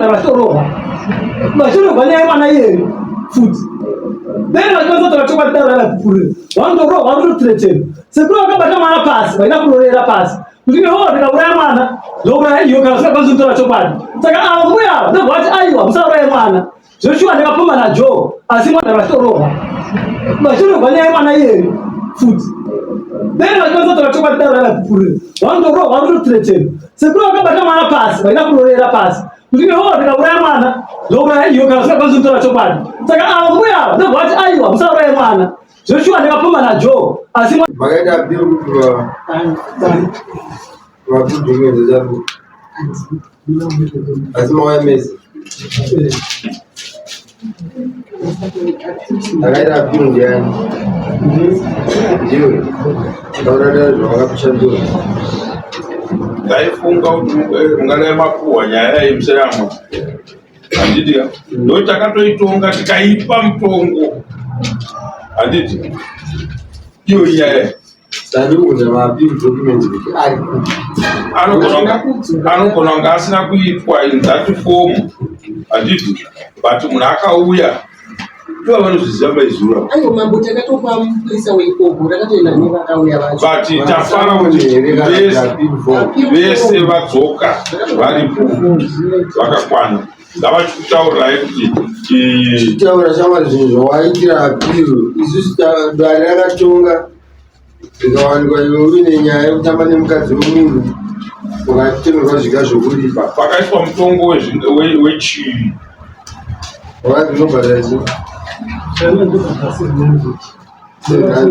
Vachitorohwa. Vachitorohwa nyaya yemwana iyeyo futi. Dai vachikwanisa kutaura chokwadi dai vaiva kupfurira. Vanotorohwa vanototiretera. Sekuru vakabata mwana pasi vaida kurovera pasi. Kuti iwewe ndikauraya mwana ndouraya iwe kana usingakwanisi kutaura chokwadi. Saka ava mbuya ava ndobva vati aiwa musauraye mwana. Zveshuwa ndakapumha naJoe asi mwana vachitorohwa. Vachitorohwa nyaya yemwana iyeyo futi. Dai vachikwanisa kutaura chokwadi dai vaiva kupfurira. Vanotorohwa vanototiretera. Sekuru vakabata mwana pasi vaida kurovera pasi. Kuti iwewe ndikauraya mwana ndouraya iwe kana usingakwanisi kutaura chokwadi. Saka ava mbuya ava ndobva vati aiwa musauraye mwana. Zveshuwa ndakapumha naJoe asi makaita appeal kuti vakudumenze chako asi mauya mese akaita appeal ndiani ndiwe taurata zvawakapishandura ndaifunga kuti mungadai mapuhwa nyaya yemuseramo handiti ka ndo takatoitonga tikaipa mutongo handiti iyo inyaya Tandikuudza maappeal documents kuti ari kupi. Anogona kunge asina kuitwa in that form handiti but munhu akauya ivo vanozviziva maizura. Aiwa mambo takatopa mupurisa weikoko takatoenda nevakauya vacho. But tafara kuti vese vadzoka varipo vakakwana. Ngavachikutaurirai kuti chitaura shamwari zvinhu zvawaitira appeal isusu dare rakatonga rikawanikwa iwe uine nyaya yekutamba nemukadzi wemunhu ukatemerwa zviga zvokuripa pakaiswa mutongo wechii wakati unobhadhara chii Saka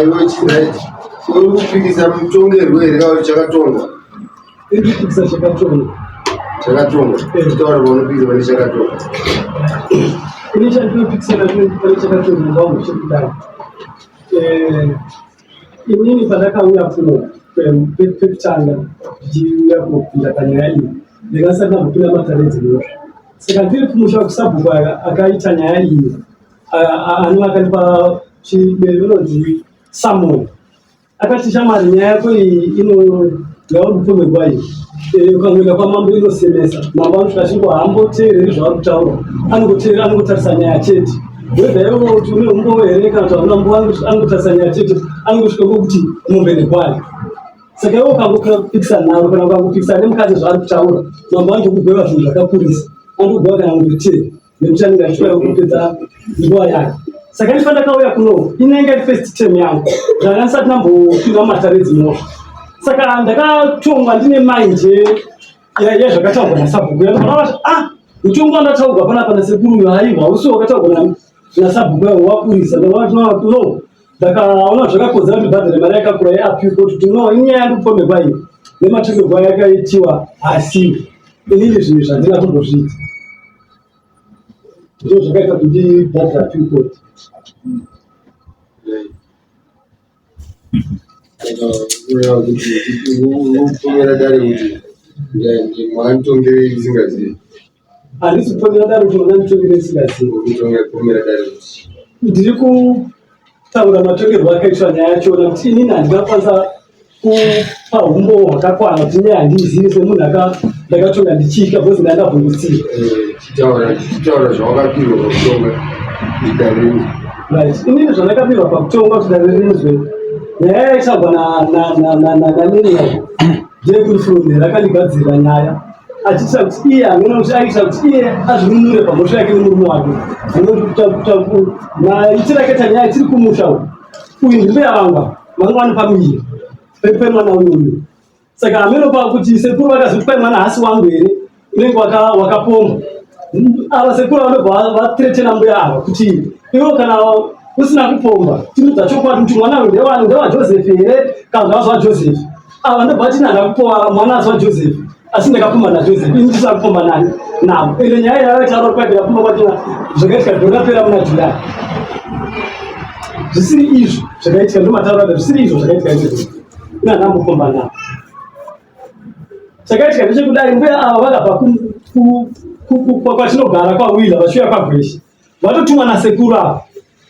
iwe chiright uri kupikisa mutongerwo here kana kuti chakatongwa? Kupikisa chakatongwa. Chakatongwa. Taura paunopikisa pane chakatongwa. Ini chandinopikisa pane chakatongwa ngangu chekudai. Eh, inini pandakauya kuno pekutanga ndichiuya kunopinda panyaya iyi ndakasati ndambopinda matare edzimhosva saka ndiri kumusha kusabhuku akaita nyaya iyi anova akandipa inonzi samon akati shamwari nyaya yako iyi ino yauri kupomerwa iyi eh, ukangoenda kwamambo inosemesa mambo anosvika achingo haamboteereri zvavari kutaura anongoteerera anongotarisa nyaya chete whether iwe kuti une umbowo here kana kuti hauna umbowo anongotarisa nyaya chete anongosvika kokuti mombe negwai saka iwe ukangopikisa naro kana ukangopikisa nemukadzi zvaari kutaura mambo anotokugweva zvinhu zvakakurisa anotokugweva kana mombe tee nekuti anenge achiuya kupedza nguva yake saka ndifa ndakauya kuno inenge iri first term yangu ndanga ndisati ndambopinda mumatare edzimhosva saka ndakatongwa ndine mind yezvakataurwa nasabhuku yandaati ah mutongo wandataurwa panapa nasekuru uyo haiwa usi wakataurwa nasabhuku yawo wakurisa ndakati no ndakaona zvakakodzera kuti bhadhare mari yakakura yeappeal court kuti no inyaya yandikupomerwa iyi nematongerwo ayakaitiwa asiwo inini zvinhu zvandina kumbozviita ndizvo zvakaita kuti ndibhadhare appeal court. Kupomera dare kuti mwanditongerei ndisingazivi. Handisi kupomera dare kuti mwanditongerei ndisingazivi. Kupomera dare kuti ndiri kutaura matongerwo akaitwa nyaya yachona kuti inini handingakwanisa kupa humbowo hwakakwana kuti nyaya handiizivi semunhu ndakatonga ndichitya because ndandavhundutsira. Eh, chitaura zvawakapirwa pakutonga dare rinzwe. Right. Inini zvandakapirwa pakutonga kuti dare rinzwe nyaya yaitagwa naNenia ndeyekuti rakandigadzirira nyaya achiitira kuti iye hameno kuti aiitira kuti iye azvinunure pamhosva yake nemurume wake maitiro akaita nyaya tiri kumusha uku uyu ndimbuya vangu vanga vane pamuviri pemwana uyu uyu saka hameno pakuti sekuru vakazoti pai mwana hasi wangu here unenge wakapomba ava sekuru vanobva vatretena mbuya ava kuti ivo kana usina kupomba tinudza chokwadi kuti mwana uyu ndewani ndewajoseph here kana kuti haasi wajoseph ava ndobva vati ndakakupowa mwana asi wajoseph asi ndakapumba najoseph ini ndisina kupumba nani navo ende nyaya yavaitaura kwai ndakapumba kwachona zvakaitika gore rapera muna july zvisiri izvo zvakaitika ndomataura zvisiri izvo zvakaitika izvo ina ndambopumba navo chakaitika ndechekudai mbuya ava vakabva kwatinogara kwawila vachiuya kwagweshe vatotumwa nasekuru ava.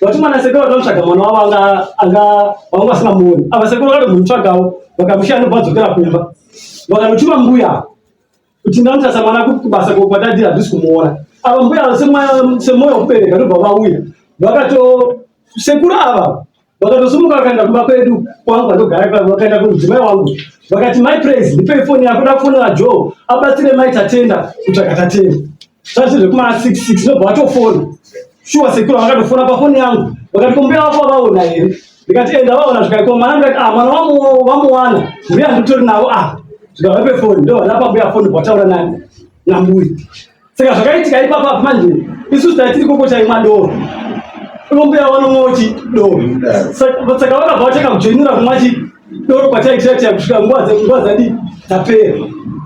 Vatumwa nasekuru vatonotsvaga mwana wavo anga anga vanga vasingamuoni. Ava sekuru vakatomutsvagawo vakamushaya ndobva vadzokera kumba. Vakanochuma mbuya kuti ndanotarisa mwana kubasa kwadadhi handisi kumuona. Ava mbuya semwoyo wekubereka ndobva vauya. Vakato sekuru ava vakatosimuka vakaenda kumba kwedu kwangu kwandogara vakaenda kumudzimai wangu vakati mai Praise ndipei foni yako da kufonera Joe abatsire mai Tatenda kutsvaga Tatenda. Zvasi zvekuma 66 ndobva vatofona. Shuwa sekuru vakatofona pafoni yangu vakati ko mbuya wako wavaona here? Ndikati enda vaona zvikaiko mwana ndikati ah mwana wamuwana mbuya nditori navo ah zvikavape foni ndobva ndapa mbuya foni bvataura nani nambuya. Saka zvakaitika ipapa apa manje isusu taitiri koko chaimwa doro ivo mbuya vanomwa chi doro saka vakabva vatanga kujoinira kumwa chi doro kwataitira tiya kusvika nguva dzadi dzapera.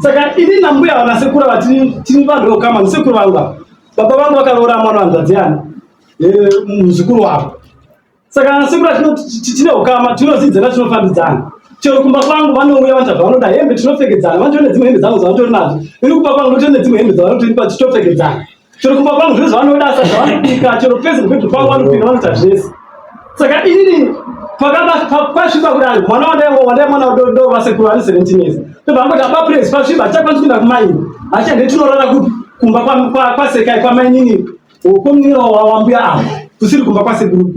Saka ini nambuya vanasekuru ava tiri vanhu vekukama ndisekuru vangu ava baba vangu vakaroora mwana wanzvadzi yani muzukuru wavo. Saka anasekuru tine ukama tinozidzana tinofambidzana chero kumba kwangu vanouya vanoita zvavanoda hembe tinopfekedzana vanotori nedzimwe hembe dzangu dzavanotori nadzo ini kumba kwangu ndotori nedzimwe hembe dzavanotoripa tichitopfekedzana chero kumba kwangu zvese zvavanoda sa zvavanobika chero pese kubhedhu kwangu vanopinda vanoita zvese saka inini pasviba kudai mwana wandai mwana doro vasekuru ane 17 years tobva angoti apa praise pasviba hatichakwanisi kuenda kumaini hatichande tinorara kupi kumba kwasekai kwamainini Ukomira wambuya ava kusiri kumba kwasekuru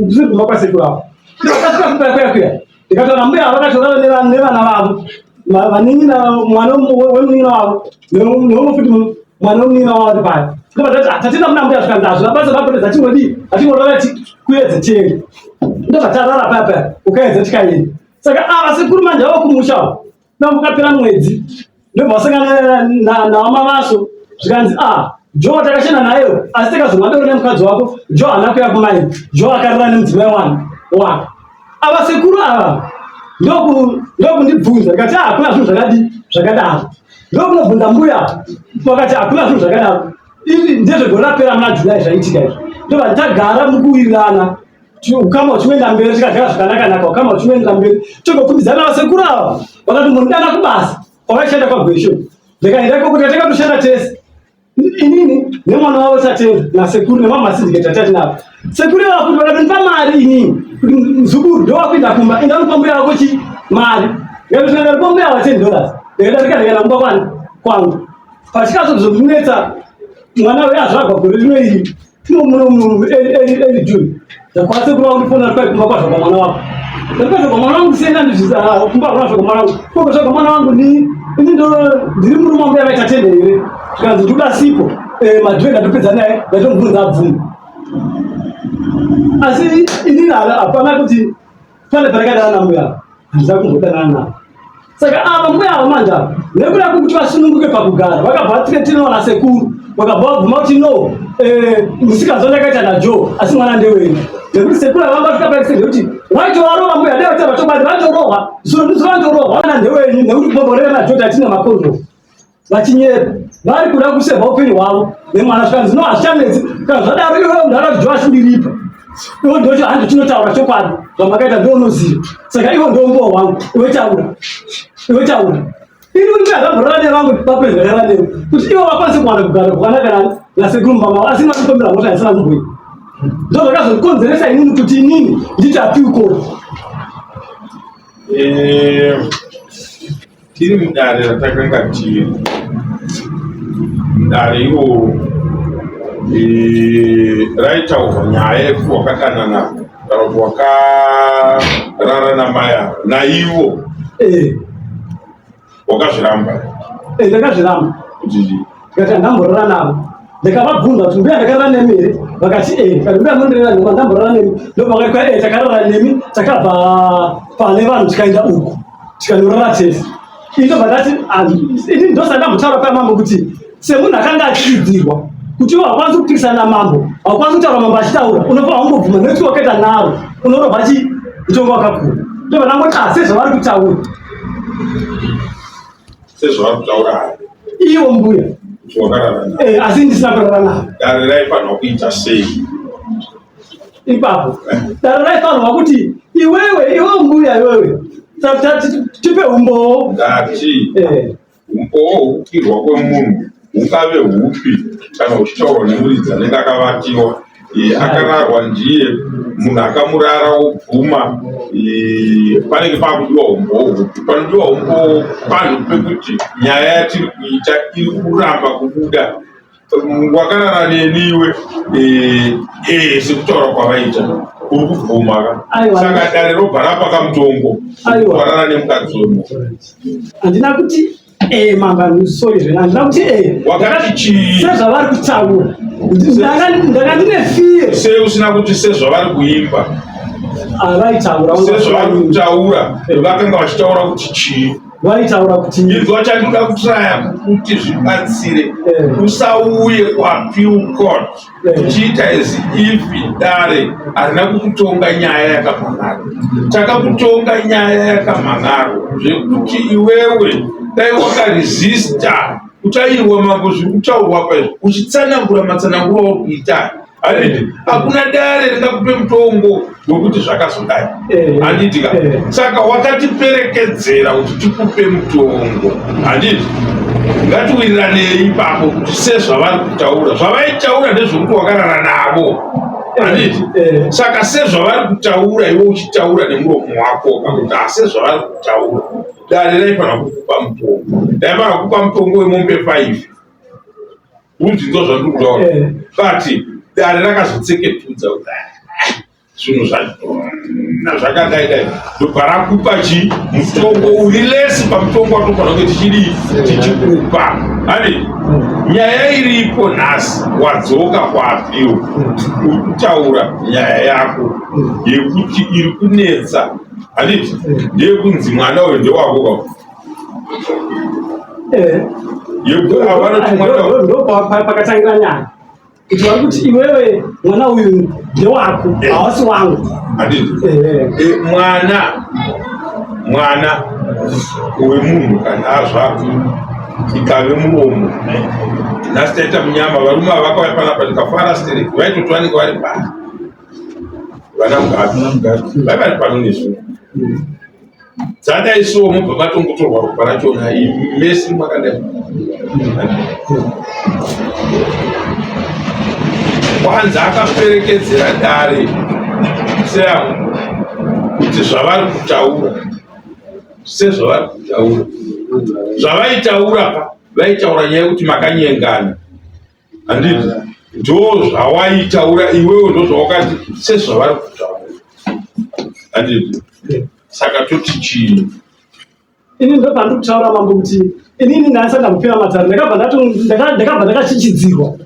kusiri kumba kwasekuru ava. Ndakasvika kuya kuya kuya ndikataura mbuya ava vakatorara nevana vavo vanin'ina mwana wemunin'ina wavo neumwe futi mwana wemunin'ina wavo ari paya. Ndobva tati ah, tatenda muna mbuya zvikanzi hazvina basa vapotedza hatingodii hatingorara kuedze tiende. Ndobva tarara paya paya ukaedza tikaenda. Saka ava sekuru manje avo kumusha Ndambokapera mwedzi ndobva vasangana nawamavaso zvikanzi a ah, Jo takashanda nayo asi takazomwa doro nemukadzi wako Jo haana kuya kumai Jo akarara nemudzimai wani wako ava sekuru ava ndokundibvunza ndikati ah, hakuna zvinhu zvakadi zvakadaro ndokunobvunza mbuya vakati hakuna zvinhu zvakadaro izvi ndezvegore rapera muna July zvaitika izvi ndobva tagara mukuwirirana Ukama uchienda mberi tikagara zvakanaka naka ukama uchienda mberi togokumbidzana vasekuru ava vakatombondidana kubasa kwavaishanda kwagwesho ndikaenda ikoko tikatanga kutoshanda tese inini nemwana wavo tatenda nasekuru nemamwe masindiketi atati navo sekuru ivava kuti vakatonipa mari inini kuti muzukuru ndowakuenda kumba enda unopa mbuya wako chi mari ndikatosvika mbuya wa $10 ndikadarika ndikaenda kumba kwani kwangu pachikazozonetsa mwana uyo azvagwa gore rino iri early June ndakwanisa kuva kundifona kwai kumba kwazvagwa mwana wako ndakazvagwa mwana wangu sena ndizviza kumba kwazvagwa mwana wangu ko kwazvagwa mwana wangu ni ini ndo ndiri murume wangu yakaita tende here zvikanzi ndikuda sipo eh, madhwe ndatopedza naye ndatomubvunza abvuma asi inini hapana kuti pane parakadana nambuya handina kumbodanana navo saka ava mbuya ava manje ava nekuda kwekuti vasununguke pakugara vakabva vatretinwa nasekuru vakabva vabvuma kuti no eh, musikanzwa ndakaita najoe asi mwana ndewenyu nekuti sekuru ava vanga vasvika paextent yekuti waitovarova mbuya dai vataura chokwadi vaitorohwa zuro ndizo vaitorohwa mwana ndewenyu nekuti kubomborera najoe tatina makondomu vachinyepa vari kuda kusevha upenyu hwavo nemwana zvikanzi no hazvichanetsi kana zvadaro iwe munhu akati joasi ndiripa iwe ndocho hanzi chinotaura chokwadi zvamakaita ndo unoziva saka iwe ndo umbowo hwangu iwe taura iwe taura ini kuti ndakamborara nevangu baprezident newe kuti ivo vakwanise kuwana kugara kwakanaka nani nasekuru mumba mavo asi matokombera mhosva yasina kumboita ndo zvakazokonzeresa inini kuti inini nditi appeal court. Eh, Tiri mudare ratakanga tiri mudare iroro eh, raitaurwa nyaya yekuti wakadanana kana kuti wakarara namai ava naivo eh. wakazviramba eh, ndakazviramba kuti ndikati handamborara navo ndikavabvunza kuti mbuya ndakarara nemi here vakati ee kati mbuya mundirera nhema ndamborara nemi ndobva vakati ee takarara nemi takabva pane vanhu tikaenda uku tikanorara tese ini ndobva ndati ini ndosaka ndambotaura paya mambo kuti semunhu akanga achiidzirwa kuti iwe haukwanisi kupikisana namambo haukwanisi kutaura mambo achitaura unofanira kungobvuma nekuti wakaita nharo unorobva chi mutongo wakakura ndobva ndangoti ah sezvavari kutaura sezvavari kutaura havo ivo mbuya kuti wakarara navo eh, asi ndisina kurara navo dare raifanirwa kuita sei ipapo dare raifanirwa kuti iwewe iwe mbuya iwewe tipe umbowo ndati eh. umbowo hwekupirwa kwemunhu hungave hupi kana uchitaurwa nemuridzi anenge akavatiwa. Akararwa ndiye munhu akamurara wobvuma, panenge pakudiwa umbowo hupi? Panodiwa umbowo panhu pekuti nyaya yatiri kuita iri kuramba kubuda. Wakarara neni iwe, sekutaura kwavaita uri kubvuma ka? Saka dare robva rapa kamutongo warara nemukadzi wemunhu. Handina kuti mambo, sorry zve, handina kuti Wakati chii? Sezvavari kutaura, ndanga ndine fear. Sei usina kuti sezvavari kuimba? Vaitaura. Sezvavari kutaura, vakanga vachitaura kuti chii? Vaitaura kuti Inzwa, chandinoda kutraya kuti zvibatsire, usauye kuappeal court uchiita as if dare harina kukutonga nyaya yakamhan'arwa. Takakutonga nyaya yakamhan'arwa zvekuti iwewe dai wakaresista kuti aiwa mambo, zviri kutaurwa paizvo, uchitsanangura matsananguro auri kuita, handiti? Hakuna dare ringakupe mutongo wekuti zvakazodai, handiti ka? Saka wakatiperekedzera kuti tikupe mutongo, handiti? Ngatiwiriranei ipapo kuti sezvavari kutaura, zvavaitaura ndezvekuti wakarara navo, handiti? Saka sezvavari kutaura, iwe uchitaura nemuromo wako kakuti sezvavari kutaura, dare raifanira kukupa mutongo, raifanira kukupa mutongo wemombe 5. Unzinzwa zvandiri kutaura? But dare rakazotseketudza kuti zvinhu zvakadai dai, ndobva rakupa chi mutongo uri less pamutongo watofanira kunge tichidii, tichikupa, hani? Nyaya iripo nhasi, wadzoka kuappeal, uri kutaura nyaya yako yekuti iri kunetsa, handiti? Ndeyekunzi mwana uyu ndewako ka? Yekuti vanoti mwana uyu Ndo pakatangira nyaya, kuti vari kuti iwewe mwana uyu ndewako, hawasi wangu. Handiti? Mwana wemunhu kana azvarwa ikave muromo, nhasi taita munyama. Varume ava vakauya panapa, tikafara stereki, vaitoti vanenge vari pari vana Mugabe, vai vari pano nesu. Dzadai so, mobva matongotorwa ropa rachona mese makadai. Kwanzi akaperekedzera dare seamo kuti zvavari kutaura, sezvavari kutaura, zvavaitaura pa vaitaura nyaya yekuti makanyengana, handiti? Ndo zvawaitaura iwewe, ndo zvawakati sezvavari kutaura, handiti? Saka toti chii? Ini ndo pandiri kutaura, mambo, kuti inini ndasati ndambopira matare, ndakabva ndakachichidzirwa.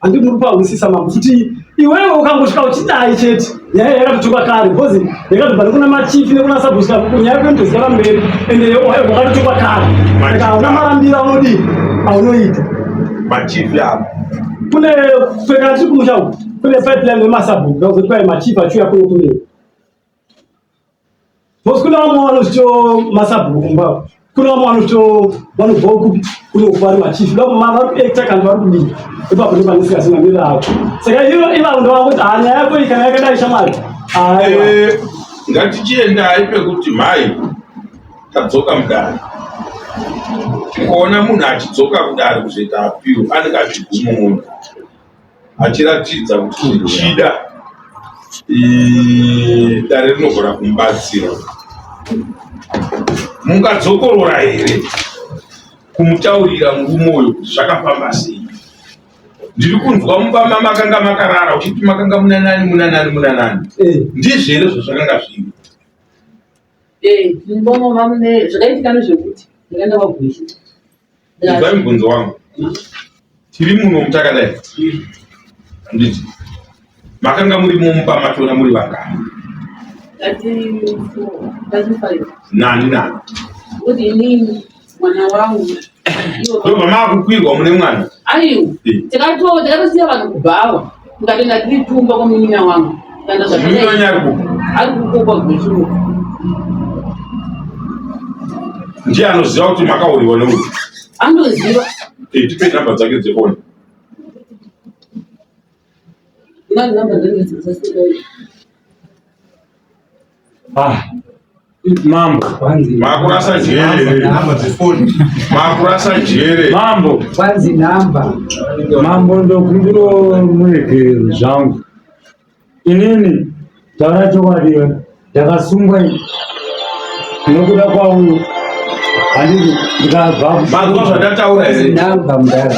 Handi muri pahwisisa, mambo, kuti iwewe ukangosvika uchidai chete, nyaya yakatotoka kare, because yakatobva nekuna machifi nekuna sabhuku, nyaya yekuendoziva pamberi, ende wakatotoka kare. Saka hauna marambiro aunodii, aunoita. Machifi avo? Kune kana tiri kumusha uku, kune pipeline yemasabhuku, kakuzoti kwai machifi achiuya kuno kumberi. Because kune vamwe vanozvito masabhuku kumba, kune vamwe vanozvito vanobvawo kupi kuno vari machifi, vari kuacta kana vari kudii ipapo, ndopanisingasina mirira ako. Saka ivo ivavo ndovangoti ha, nyaya yako iyi kana yakadai, shamwari. Ngatichiendai pekuti mhai tadzoka mudare. Tikaona munhu achidzoka kudare kuzoita appeal, anenge achigumumuna achiratidza kuti zvichida dare rinogona kumubatsira. Mungadzokorora here kumutaurira murume uyu kuti zvakafamba sei? Ndiri kunzwa mumba mamakanga makarara uchiti makanga muna nani, muna nani, muna nani. Ndizvo here zvazvakanga zviri? Mumba mamune zvakaitika nezvekuti ndakaenda kwagwesha. Inzwai mubvunzo wangu. Tiri muno mutakadai, handiti? Makanga muri mumba matona muri vangani? Tati five. Nani nani? Kuti inini, mwana wangu. Ndobva maakukwirwa mune mwana? Aiwa. Takatosiya vanhu kubhawa, tikatoenda tiri tumba kwamunyina wangu. Kana Munyina wenyu ari kupi? Ari kukopa gweshuko. Ndiye anoziva kuti makauriwa neuyu? Anoziva. Tipe namba dzake dzefoni. Namba dzake dzasika. Ah, mambo. Makurasa jere. Namba dzefoni. Makurasa jere. Mambo. Kwanzi namba. Mambo, ndokumbiro muregerero zvangu. Inini taura chokwadi iwe ndakasungwa ini nokuda kwauyu handiti ndikabva Manzwa zvandataura here? Namba mudhara.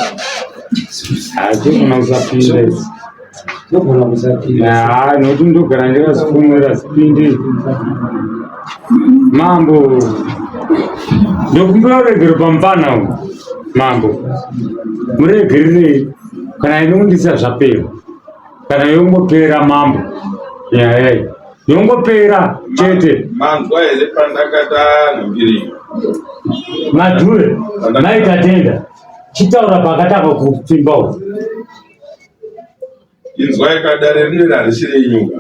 Hachigona kusapinda idzi. Ndogona kusapinda. Haa nokuti ndogara ndakazifumura zipindi. Mambo ndokumbira uregero pamupfana uyu mambo muregererei kana inokundisa zvapera kana yongopera mambo nyaya iyi yongopera chete. Manzwa here pandakata nhungiriro? Madhure mai Tatenda chitaura pakatanga kupfimba uku. Inzwai kadare rineri harisi renyuka.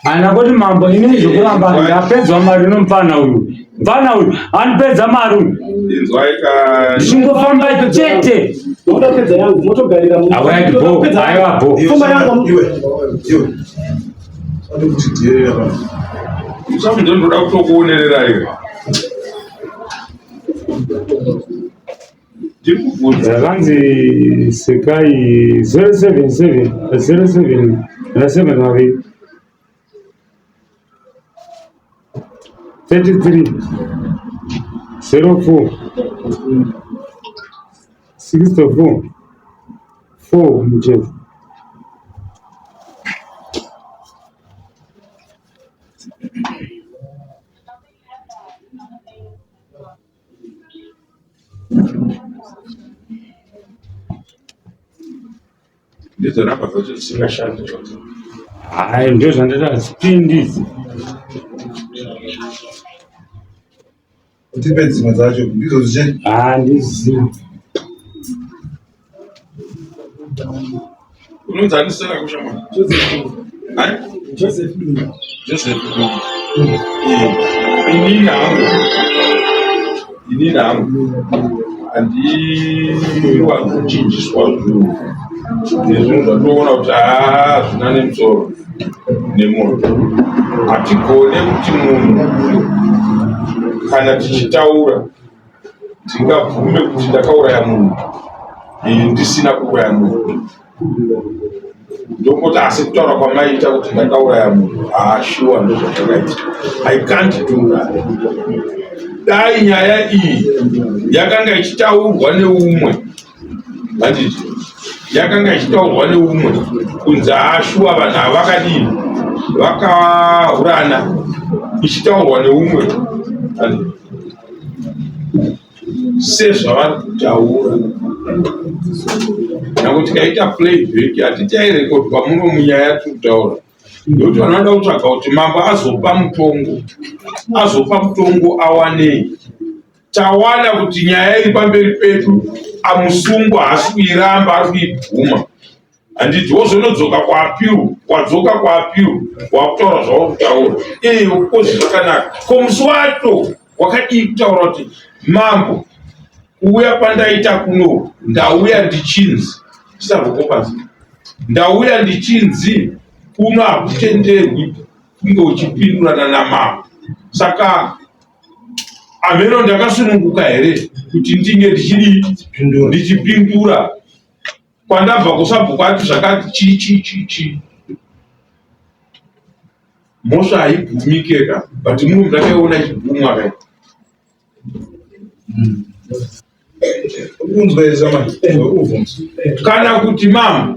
Haina kuti mambo ini zvekuramba ndapedzwa mari nomupfana uyu. Mupfana uyu anipedza mari uyu. Inzwai ka Ndichingofamba chete. Motopedza yangu motogarira mu. Alright, bo. Aiwa bo. Pfuma yangu Iwe, iwe. Usade kutidherera pano. Musamu ndoda kutokuonerera iwe. Ndiri kubvunza. Zvakanzi sekai 077 07 7 maviri 33 04 64 4 mucheto. Ndidzo namba dzacho dzisingashandi zvadzo. Hayi ndozvandati hadzipindi idzi. Utipe dzimwe dzacho ndidzo dziche. Handizivi. Unonzi ani zita rako shamwari? Ani? Joseph Dunga. Joseph Dunga. Eh, Inini hangu. Inini hangu. Handiwanzochinjiswa zvinhu. Nezvinhu zvatoona kuti haa zvina nemusoro nemoyo. Hatigone kuti munhu kana tichitaura Ndingabvume kuti ndakauraya munhu ini ndisina kuuraya munhu ndongoti asi kutaura kwamaita kuti ndakauraya munhu haashuwa ndozvatakaita i can't do that dai nyaya iyi yakanga ichitaurwa neumwe handiti yakanga ichitaurwa neumwe kunzi haashuwa vanhu ava vakadii vakahurana ichitaurwa neumwe handiti sezvavari kutaura nyange tikaita playback hatitairekodwa muno munyaya yatiri kutaura nekuti vanhu vanoda kutsvaga kuti mambo azopa mutongo azopa mutongo awanei tawana kuti nyaya iri pamberi pedu amusungwa haasi kuiramba ari kuibvuma handiti wozonodzoka kuappeal wadzoka kuappeal wakutaura zvauri kutaura ee kozi zvakanaka ko musi wacho wakadii kutaura kuti mambo kuuya kwandaita kuno ndauya ndichinzi tisabvokopasi ndauya ndichinzi kuno hakutenderwi kunge uchipindurana namambo saka ameno ndakasununguka here kuti ndinge ndichidii ndichipindura kwandabva kusabhuku ati zvakati chii chii chii chii mhosva haibvumike ka but muno ndakaiona ichibvumwa kai kana kuti mama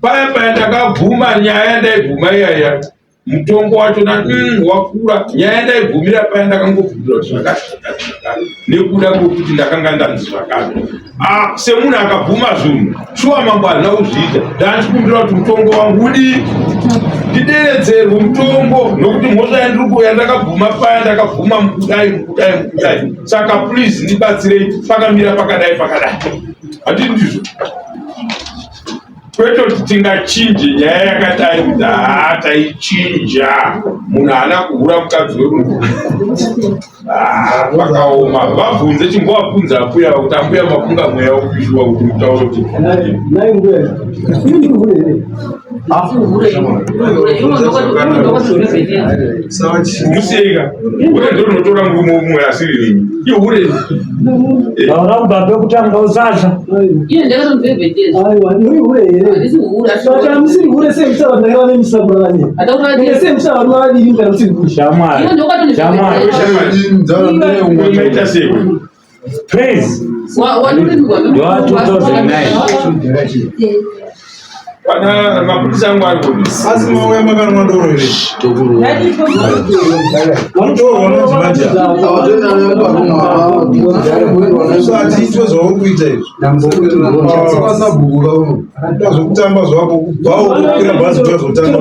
paya paya ndakabvuma nyaya yandaibvuma iyaya mutongo wacho na mm, wakura nyaya yandaigumira paya ndakangobvumira kuti zvakati zvakati zvakati nekuda kwekuti ndakanga ndanzi zvakati ah, semunhu akabvuma zvinhu shuwa mambo hazvina kuzviita ndandichikumbira kuti mutongo wangu udii ndideredzerwe mutongo nokuti mhosva yandiri yandakabvuma paya ndakabvuma mukudai mukudai mukudai saka please ndibatsirei pakamira pakadai pakadai handii ndizvo kwete kuti tingachinje nyaya yakadai kuti haa taichinja munhu haana kuhura mukadzi wemunhu ah, vakaoma vabvunze chimbovabvunza ambuya kuti ambuya mafunga mweya wokuishuwa kuti mutaure kuti Nai mbuya. Musiyeka hure ndo rinotora murume umwe asiri renyu ihure. Taura kubva pekutanga usasha. Aiwa, muri hure here? Saka musiri hure sei muchava ndakava nemisabura vanyika? Ende sei muchava varume vaviri kana musiri hure? Shamwari. Shamwari. Unoita sei? Praise. Ndoa 2009. Pana mapurisa angu ari kupi? Asi mauya makanwa doro here? Mutorwa unonzi manje. Usati itwe zvauri kuita izvi. Zvekutamba zvako kubvawo kukwira bhazi kuchazotamba.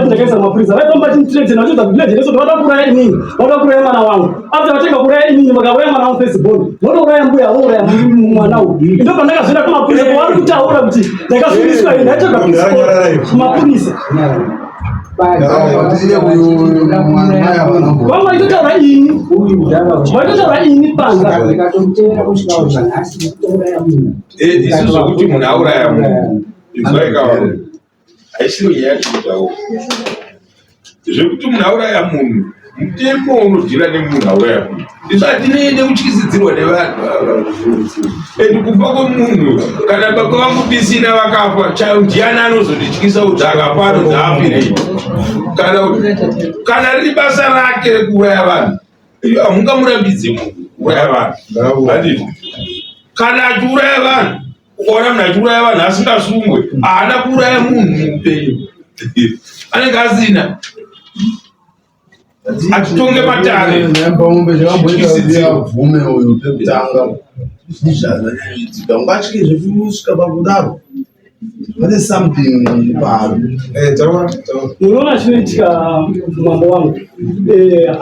Ndakaisa mapurisa vaifamba vachindithreatena vachiudza kuti village rese vada kuuraya inini, vada kuuraya mwana wangu. After vatenga kuuraya inini vakauraya mwana wangu first born, votouraya mbuya vouraya mwana uyu. Ndo pandakazoenda kumapurisa kwavari kutaura kuti ndakasungiswa ini ndaitoga kumapurisa. Vamwe vaitotaura ini, vaitotaura ini panza. Isu zvekuti munhu auraya munhu inzwai kavanhu haisiyo nyaya yatinotaura zvekuti munhu auraya munhu mutemo unodhira nemunhu auraya munhu isu hatinei nekutyisidzirwa nevanhu ava and kufa kwemunhu kana baba vangu tisina vakafa ndiani anozondityisa kuti akafa anonzi afirei kana kana riri basa rake rekuuraya vanhu hamungamurambidze munhu kuuraya vanhu handiti kana achiuraya vanhu ukaona munhu achiuraya vanhu asingasungwe haana kuuraya munhu muupenyu anenge asina atitonge matare bvume uyu pekutanga ungatye zvekusvika pakudaro pane something paari. Unoona chinoitika mambo wangu,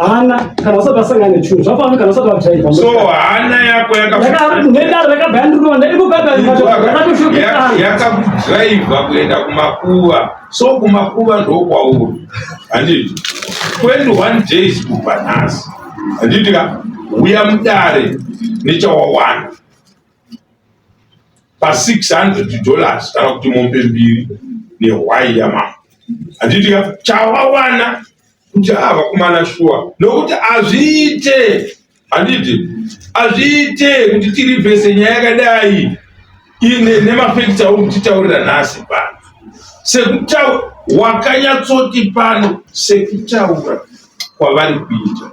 hana kana usati wasangana nechinhu zvafanana kana usati wadhiraivha. So hana yako nedare rakabva yandirova iko yakakudhiraivha kuenda kumakuva. So kumakuva ndokwauri handiti 21 days kubva nhasi handiti ka uya mudare nechawawana pa 600 dollars kana kuti mombe mbiri nehwai yamambo handiti ka chawawana kuti ava vakomana shuwa nokuti hazviite handiti hazviite kuti tirivhese nyaya yakadai ine nemafekti auri kutitaurira nhasi pano sekutaura wakanyatsoti pano sekutaura kwavari kuita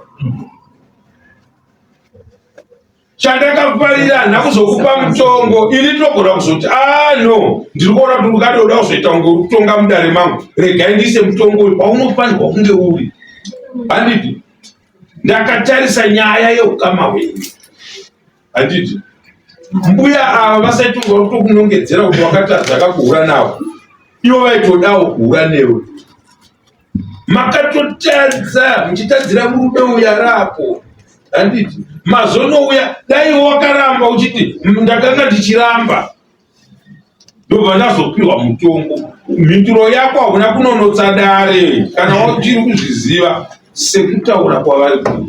Chandakafarira handina kuzokupa mutongo ini ndinogona kuzoti ah no ndiri kuona kuti ungade uda kuzoita kunge uri kutonga mudare mangu regai ndiise mutongo uyu paunofanirwa kunge uri handiti ndakatarisa nyaya yeukama hwenyu handiti mbuya ava vasati kunge vari kutokunongedzera kuti wakatadza kakuhura navo ivo vaitodawo kuhura newe Makatotadza muchitadzira murume uyu arapo handiti mazonouya dai wakaramba uchiti ndakanga ndichiramba ndobva ndazopiwa mutongo mhinduro yako hauna kunonotsa dare kana uchiri kuzviziva sekutaura kwavari kuita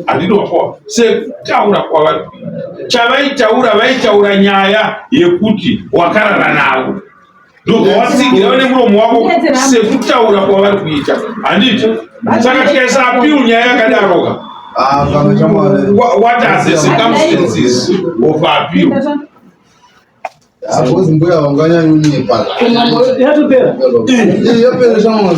handiti wapoa sekutaura kwavari chavaitaura vaitaura nyaya yekuti wakarara navo ndobva watsigira nemuromo wako sekutaura kwavari kuita handiti saka tikaisa apiu nyaya yakadaroka ah, what are the circumstances of appeal Mbuya vanganyanyonyepa. Yatopera. Yapera shamwa.